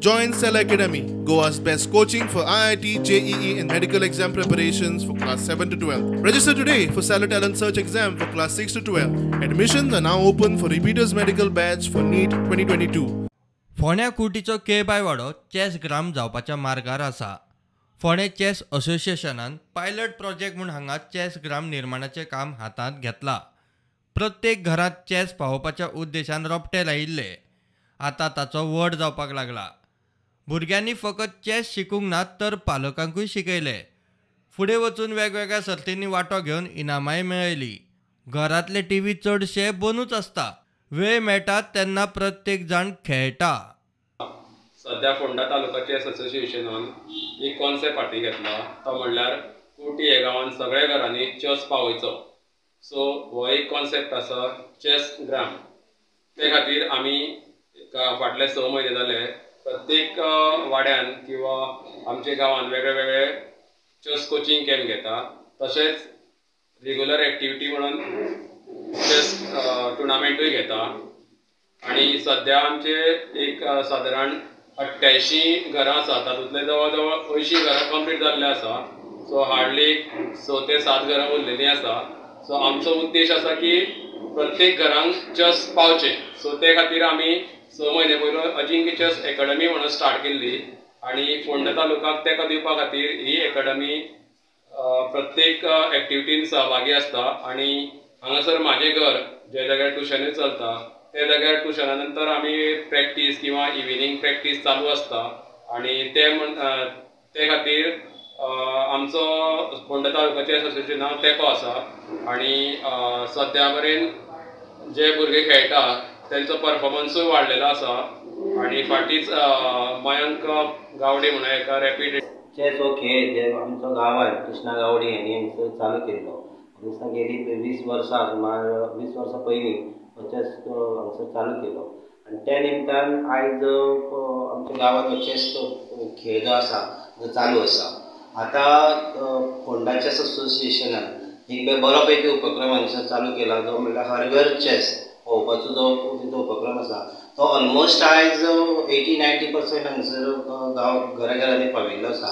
Join Cell Academy, Goa's best coaching for IIT, JEE and medical exam preparations for class 7 to 12. Register today for Cellar Talent Search exam for class 6 to 12. Admissions are now open for repeaters medical batch for NEET 2022. फोंड्या कुर्टीचो Kelbaiwado chess ग्राम जावपाच्या मार्गार आसा. फोंडें chess असोसिएशनान pilot project म्हूण हांगा chess ग्राम निर्माणाचें काम हातांत घेतलां. प्रत्येक घरांत चॅस पावोवपाच्या उद्देशान रोपटे लायिल्ले. आतां ताचो व्हड जावपाक लागला. भुरग्यांनी फकत चॅस शिकूंक ना तर पालकांकूय शिकयले. फुडें वचून वेगवेगळ्या सर्तींनी वांटो घेवन इनामांय मेळयली. घरांतले टीव्ही चडशे बंदूच आसता. वेळ मेळटा तेन्ना प्रत्येक जाण खेळटा. सध्या फोंडा तालुका चॅस असोसिएशनान एक कॉन्सेप्ट फाटी घेतला, तो म्हणल्यार कुर्टी हे गांवान सगळ्या घरांनी चॅस पावयचो. सो हो एक कॉन्सेप्ट आसा चॅस ग्राम. ते खातीर आमी फाटले 6 म्हयने जाले प्रत्येक वाड्यान किंवा आमच्या गांवान वेगळे वेगळे चॅस कोचिंग कॅम्प घेता. तशेंच रेगुलर एक्टिविटी म्हणून चॅस टुर्नामेंटूय घेता. आनी सद्या आमचे एक सादारण 88 घरां आसा, तातूंतले जवळ जवळ 80 घरां कंप्लीट जाल्ले आसा. सो हार्डली 6 ते 7 घरां उरलेलीं आसा. सो आमचो उद्देश आसा की प्रत्येक घरांक चॅस पावचें. सो ते खातीर आमी 6 म्हयने पयलो अजिंक्य चॅस एकाडमी म्हणून स्टार्ट केल्ली आनी फोंडा तालुकाक तेंको दिवपा खातीर ही एकाडमी प्रत्येक एक्टिविटीन सहभागी आसता. आनी हांगासर म्हाजें घर जे जाग्यार ट्युशनूय चलता त्या जाग्यार ट्युशना नंतर आमी प्रॅक्टीस किंवा इव्हिनींग प्रॅक्टीस चालू आसता. आनी ते खातीर आमचो फोंडा तालुका चॅस असोसिएशनाक तेंको आसा. आनी सद्या मेरेन जे भुरगे खेळटा तेंचो परफॉर्मन्सूय वाडलेलो आसा. आनी फाटींच मयंक गावडे म्हणून एका रॅपीड चॅस हो खेळ जे आमचो गांवांत कृष्णा गावडे हेणी हांगसर चालू केल्लो. दिसता गेली 20 वर्सां, सुमार 20 वर्सां पयलीं हो चॅस हांगसर चालू केलो. आनी त्या निमतान आयज आमच्या गांवांत हो चॅस खेळ जो आसा जो चालू आसा. आतां फोंडा चॅस असोसिएशनान एक बरो पैकी उपक्रम हांगसर चालू केला, जो म्हणल्यार हर घर चॅस पळोवपाचो जो तेचो उपक्रम आसा तो ऑलमोस्ट आयज 80-90% हांगसर गांव घरा घरांनी पाविल्लो आसा.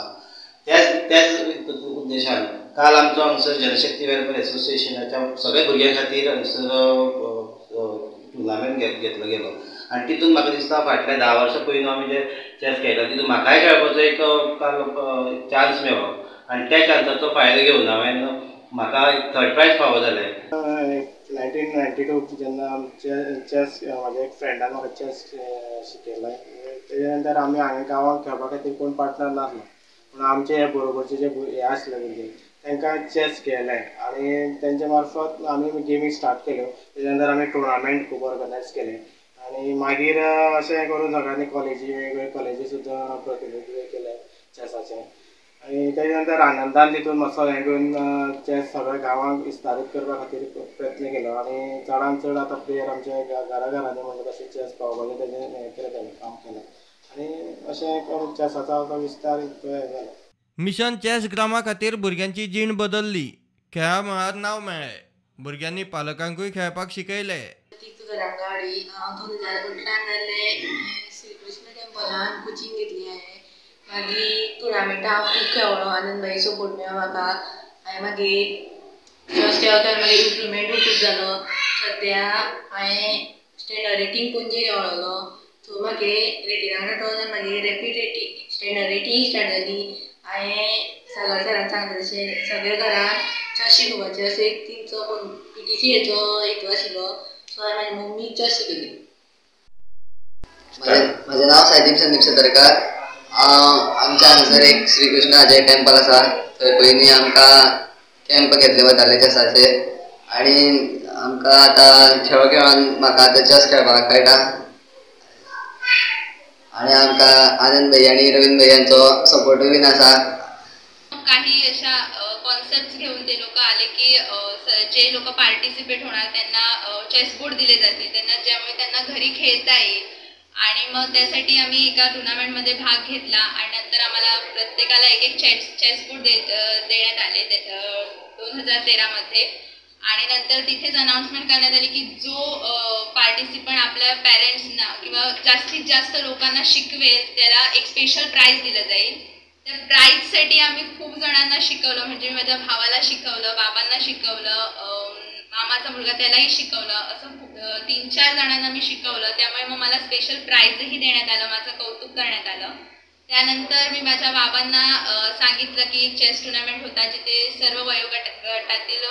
त्याच त्याच उद्देशान काल आमचो हांगसर जनशक्ती वेलफेअर एसोसिएशनाच्या सगळ्या भुरग्यां खातीर हांगसर टुर्नामेंट घेतलो गेलो. आनी तितून म्हाका दिसता फाटल्या 10 वर्सां पयलीं आमी जे चॅस खेळटा तितून म्हाकाय खेळपाचो एक काल चान्स मेळ्ळो आनी त्या चान्साचो फायदो घेवन हांवें म्हाका थर्ड प्रायज फावो जालें. 1992 जेन्ना आमचे चॅस म्हाज्या एक फ्रेंडान म्हाका चॅस शिकयलें. तेज्या नंतर आमी हांगा गांवांत खेळपा खातीर कोण पार्टनर नासलो, पूण आमचे हे बरोबरचे जे हे आसले भुरगे तांकां चॅस खेळ्ळे आनी तेंच्या मार्फत आमी गेमी स्टार्ट केल्यो. तेज्या नंतर आमी टुर्नामेंट खूब ऑर्गनायज केले आनी मागीर अशें करून सगळ्यांनी कॉलेजी वेगवेगळे कॉलेजी सुद्दां प्रतिनिधित्व केलें चॅसाचें. आनी तेज्या नंतर आनंदान तितून मातसो हें घेवन चॅस सगळ्या गांवांक विस्तारीत करपा खातीर प्रयत्न केलो आनी चडान चड आतां प्लेयर आमच्या घरा घरांनी म्हणटा तशें चॅस पावोवपाचें तेजें हें केलें, तेणें काम केलें आनी अशें करून चॅसाचो आतां विस्तार इतलो हें जालो. मिशन चॅस ग्रामा खातीर भुरग्यांची जीण बदल्ली. खेळा मळार नांव मेळ्ळें. भुरग्यांनी पालकांकूय खेळपाक शिकयले. तुकाराम गावडे. हांव 2018 जाल्ले श्रीकृष्ण टेम्पलान कोचिंग घेतली हांवें. मागीर टुर्नामेंटा हांव खूब खेळ्ळो. आनंद भाई सपोर्ट मेळ्ळो म्हाका. हांवें मागीर फर्स्ट खेळ्ळो, मागीर इम्प्रुवमेंटूय खूब जालो. सद्या हांवें स्टँडर्ड रेटींग पणजे खेळ्ळो. थंय मागीर रेटिंगाक टर्न मागीर rapid rating standard rating start जाली. हांवें सागर सरान सांगलें तशें सगळ्या घरान चॅस शिकोवपाचें अशें एक तेंचो PTCAचो हेतू आशिल्लो. सो हांवें म्हाजी मम्मीक चॅस शिकयली. म्हजें नांव सायदीप संदीप सतरकार. हांव आमच्या हांगासर एक श्रीकृष्णाचें टेम्पल आसा, थंय पयलीं आमकां कॅम्प घेतले वताले चॅसाचे आनी आमकां आतां खेळ खेळोन म्हाका आतां चॅस खेळपाक कळटा. आनी आमकां आनंद भैया आनी रवींद्र भैयांचो सपोर्टूय बीन आसा. काही अशा कॉन्सेप्ट घेऊन ते लोक आले की जे लोक पार्टिसिपेट होणार त्यांना चेस बोर्ड दिले जातील, त्यांना ज्यामुळे त्यांना घरी खेळता येईल. आणि मग त्यासाठी आम्ही एका टुर्नामेंटमध्ये भाग घेतला आणि नंतर आम्हाला प्रत्येकाला एक एक चेस बोर्ड देण्यात आले 2013 मध्ये. आणि नंतर तिथेच अनाऊन्समेंट करण्यात आली की जो पार्टिसिपंट आपल्या पॅरेंट्सना किंवा जास्तीत जास्त लोकांना शिकवेल त्याला एक स्पेशल प्राईज दिलं जाईल. त्या प्राईजसाठी आम्ही खूप जणांना शिकवलं, म्हणजे मी माझ्या भावाला शिकवलं, बाबांना शिकवलं, मामाचा मुलगा त्यालाही शिकवलं, असं 3-4 जणांना मी शिकवलं. त्यामुळे मग मला स्पेशल प्राईजही देण्यात आलं, माझं कौतुक करण्यात आलं. त्यानंतर मी माझ्या बाबांना सांगितलं की एक चेस टुर्नामेंट होता जिथे सर्व वयोगटातील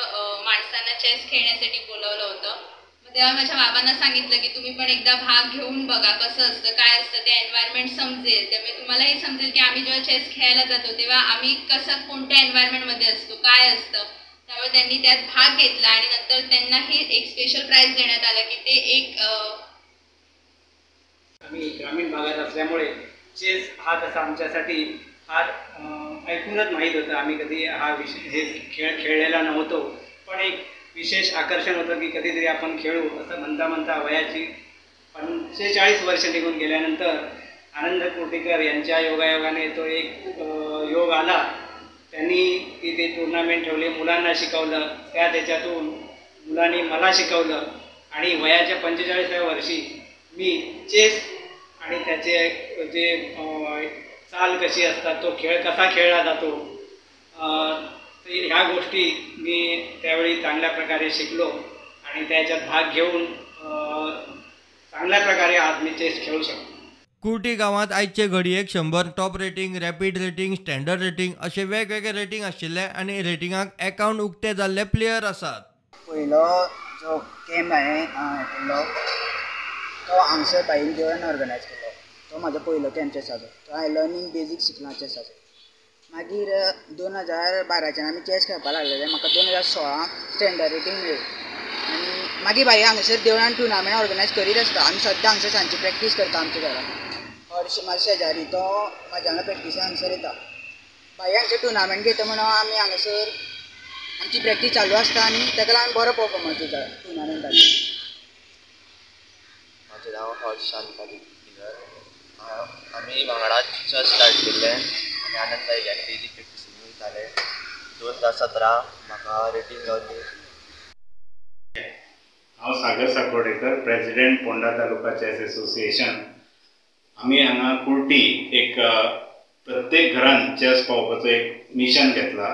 माणसांना चेस खेळण्यासाठी बोलावलं होतं. मग तेव्हा माझ्या बाबांना सांगितलं की तुम्ही पण एकदा भाग घेऊन बघा, कसं असतं काय असतं, ते एन्व्हायरमेंट समजेल. त्यामुळे तुम्हालाही समजेल की आम्ही जेव्हा चेस खेळायला जातो तेव्हा आम्ही कसं कोणत्या एन्व्हायरमेंटमध्ये असतो, काय असतं. त्यामुळे त्यांनी त्यात भाग घेतला आणि नंतर त्यांनाही एक स्पेशल प्राईज देण्यात आलं की ते एक आम्ही ग्रामीण भागात असल्यामुळे चेस हा तसा आमच्यासाठी फार ऐकूनच माहीत होतं. आम्ही कधी हा विशेष हे खेळ खेळलेला नव्हतो, पण एक विशेष आकर्षण होतं की कधीतरी आपण खेळू. असं म्हणता म्हणता वयाची 45 वर्ष निघून गेल्यानंतर आनंद कुर्टीकर यांच्या योगायोगाने तो एक योग आला. त्यांनी तिथे टुर्नामेंट ठेवले, मुलांना शिकवलं, त्याच्यातून मुलांनी मला शिकवलं आणि वयाच्या 45व्या वर्षी मी चेस आणि त्याचे जे चाल कशी असतात, तो खेळ कसा खेळला जातो, ह्या गोष्टी मी त्यावेळी चांगल्या प्रकारे शिकलो आणि त्याच्यात भाग घेऊन चांगल्या प्रकारे आज मी चेस खेळू शकतो. कुर्टी गांवांत आयचे घडयेक 100 top rating, rapid rating, standard rating अशे वेगवेगळे रेटींग आशिल्ले आनी रेटिंगाक एकाउंट उक्ते जाल्ले प्लेयर आसात. पयलो जो कॅम्प हांवें केल्लो तो हांगसर भाईन देवळान ऑर्गनायज केलो, तो म्हाजो पयलो कॅम्प चेसाचो. तो हांवें लर्नींग बेजीक शिकलां चेसाचो. मागीर 2012च्यान आमी चेस खेळपाक लागलेले. म्हाका 2016 स्टँडर्ड रेटींग मेळ्ळी आनी मागीर भाई हांगसर देवळान टुर्नामेंट ऑर्गनायज करीत आसता. आमी सद्दां हांगसर सांजची प्रॅक्टीस करता आमच्या घरा. हर्ष म्हाजो शेजारी, तो म्हाज्या वांगडा प्रॅक्टिसा हांगसर येता. भाई हांगसर टुर्नामेंट घेता म्हणून आमी हांगासर आमची प्रॅक्टीस चालू आसता आनी ताका लागून बरो परफॉर्मन्स दिता टुर्नामेंटानी. म्हाजें नांव हर्ष शांतारी. आमी वांगडा चेस स्टार्ट केल्लें आनी आनंद भाईल्यान डेली प्रॅक्टिसींग वयताले. 2017 म्हाका रेटींग गावली. हांव Sagar Sakordekar, president Ponda taluka chess association. आमी हांगा कुर्टी एक प्रत्येक घरान चेस पावोवपाचो एक मिशन घेतला.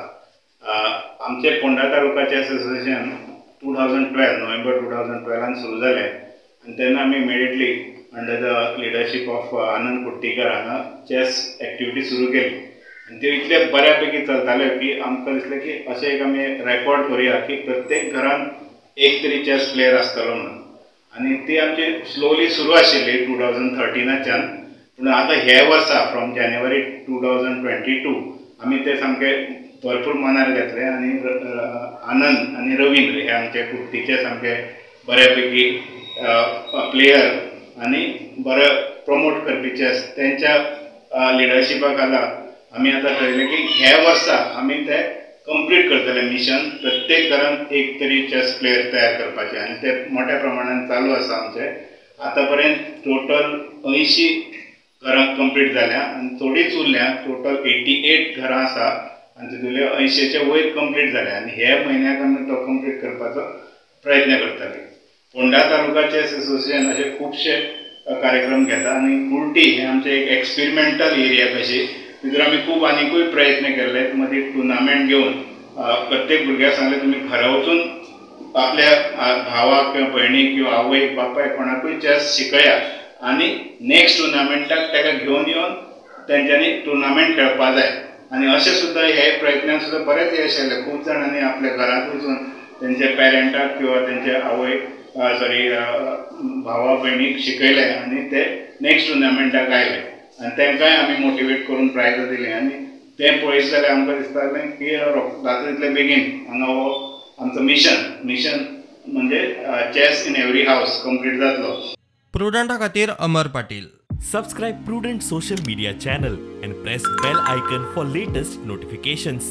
आमचे Ponda taluka chess association 2012 November 2012 सुरू जालें आनी तेन्ना आमी immediately under the leadership of Anand Kuttikar हांगा चेस एक्टिविटी सुरू केली आनी त्यो इतले बऱ्या पैकी चलताल्यो की आमकां दिसलें की अशें एक आमी रेकॉर्ड करुया की प्रत्येक घरान एक तरी चेस प्लेयर आसतलो म्हणून. आनी ती आमची स्लोली सुरू आशिल्ली 2013च्यान, पूण आतां हे वर्सा फ्रॉम जानेवारी 2022 आमी ते सामके भरपूर मनार घेतले आनी आनंद आनी रवींद्र हे आमचे कुर्टीचे सामके बऱ्या पैकी प्लेयर आनी बरे प्रमोट करपी चेस, तेंच्या लिडरशिपा खाला आमी आतां ठरयलें की हे वर्सा आमी ते कंप्लीट करतले मिशन, प्रत्येक घरान एक तरी चेस प्लेयर तयार करपाचें आनी ते मोठ्या प्रमाणान चालू आसा आमचें. आतां पर्यंत टोटल 80 घरां कंप्लीट जाल्या आनी थोडीच उरल्या. टोटल 88 घरां आसा आनी तितूंतले 80च्या वयर कंप्लीट जाल्या आनी हे म्हयन्याक आमी तो कंप्लीट करपाचो प्रयत्न करतले. फोंडा तालुका चेस एसोसिएशन अशे खुबशे कार्यक्रम घेता आनी कुर्टी हें आमचें एक एक्सपेरिमेंटल एरिया कशी, तितून आमी खूब आनिकूय प्रयत्न केल्ले. मदीं टुर्नामेंट घेवन प्रत्येक भुरग्याक सांगलें तुमी घरा वचून आपल्या भावाक किंवा भयणीक किंवा आवयक बापायक कोणाकूय चेस शिकया आनी नेक्स्ट टुर्नामेंटाक ताका घेवन येवन तेंच्यांनी टुर्नामेंट खेळपा जाय. आनी अशें सुद्दां हे प्रयत्नान सुद्दां बरेंच यश आयलें. खूब जाणांनी आपल्या घरांत वचून तेंच्या पेरंटाक किंवा तेंच्या आवयक सॉरी भावा भयणीक शिकयलें आनी ते नेक्स्ट टुर्नामेंटाक आयले आनी तांकांय आमी मोटिवेट करून प्रायज दिलें. आनी तें पळयत जाल्यार आमकां दिसतालें की जाता तितले बेगीन हांगा हो आमचो मिशन म्हणजे chess in every house complete जातलो. प्रुडंटा खातीर Amar Patil. Subscribe Prudent social media channel and press bell icon for latest notifications.